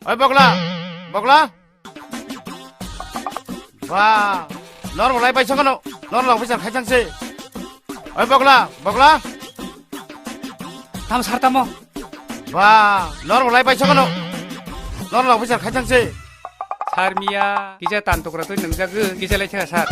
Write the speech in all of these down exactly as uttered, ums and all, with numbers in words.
Oi bogla, bogla. Ba, nor bolai bai sakano, nor long bichar khai thang se. Oi bogla, bogla. Tam sar tamo. Ba, nor bolai bai sakano, nor long bichar khai thang se. Sar miya, kisa tan tokra twi nungjak, kisa lai thang sar.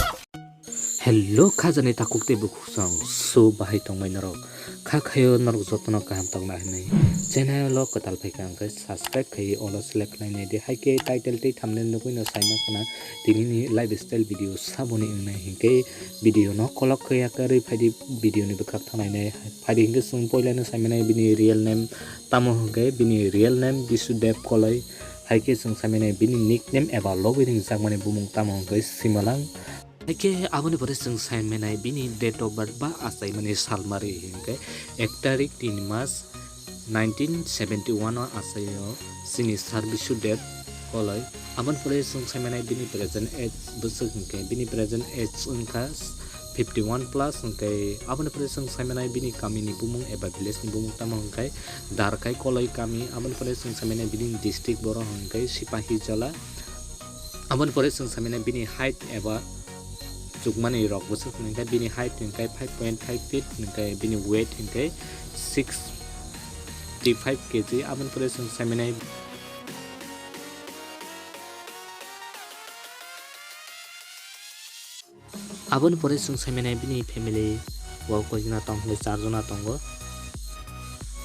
Hello, khajani takhuk tei bukhuksong, so bahai tongmai norok? Kha khayo norok jotono kaham tongna hinwi channel o kwtal phaikha, hwnkhe subscribe khaiwi all o select khlainai di, hai khe title tei thumbnail nugwino saima khna tinini lifestyle video saboni wngnai, hinkhe video no kolok khe yakarwi phaidi, video ni bwkhak thanglainai phaidi, hinkhe chwng poilano saimanai bini real name tamo, hinkhe bini real name Bisudev Koloi, hai khe chwng saimanai bini nickname eba logwi ringjakmani bumung tamo, hinkhe Simalang. Haikhe aboni pore chwng saimanai bini date of birth ba achaimani salmari hinkhe ek tarik tin mas nineteen seventy one o achaio chini Sir Bisudev Koloi. Aboni pore chwng saimanai bini present age bwswk hinkhe bini present age wngkha fifty one plus hinkhe aboni pore chwng saimanai bini kamini bumung eba village ni bumung tamo hinkhe Darkai Koloi kami. Aboni pore chwng saimanai bini district boro hinkhe Sipahijala. Aboni pore chwng saimanai bini height eba chukmani rok bwswk hwnkhe bini height hwnkhe five point five feet, hwnkhe bini weight hwnkhe sixty five K G. Aboni pore chwng saimanai, aboni pore chwng saimanai bini family o koi jona tong hwnwi char jona tongo.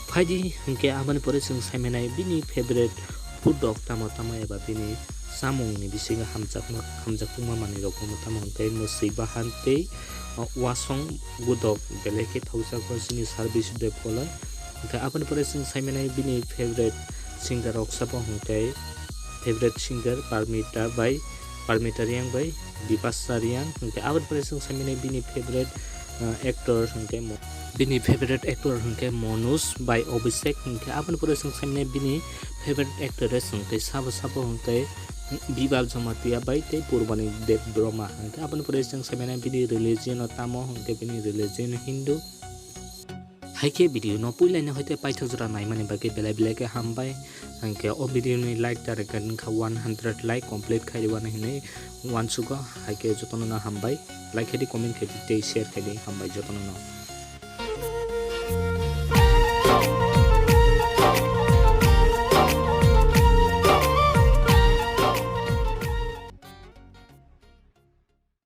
Phaidi hinkhe aboni pore chwng saimanai bini favorite food rok tamo tamo eba bini chamung ni bisingo hamjakma, hamjakma manwi rok tamo tamo hinkhe mwswi bahan tei, uh, wasong gudok belai khe thokjak o chini Sir Bisudev Koloi. Hinkhe aboni pore chwng saimanai bini favorite singer rok sabo hinkhe favorite singer Parmita bai Parmita Reang bai Bipasha Reang, hinkhe aboni pore chwng saimanai bini favorite, uh, actor hinkhe mo-, bini favorite actor hinkhe Manoj bai Abhishek, hinkhe aboni pore chwng saimanai bini favorite actress hinkhe sabo sabo hinkhe Biba Jamatia bai tei Purbani Debbarma, hinkhe aboni pore chwng saimanai bini religion o tamo hinkhe bini religion Hindu. Haikhe video no puilaini hoite paithak jora naimani bagwi belai belai khe hambai. Hinkhe o video ni like target wngkha one hundred like complete khairwani hinwi uansugo. Haikhe jotono no hambai, like khaidi, comment khaidi tei share khaidi, hambai jotono no.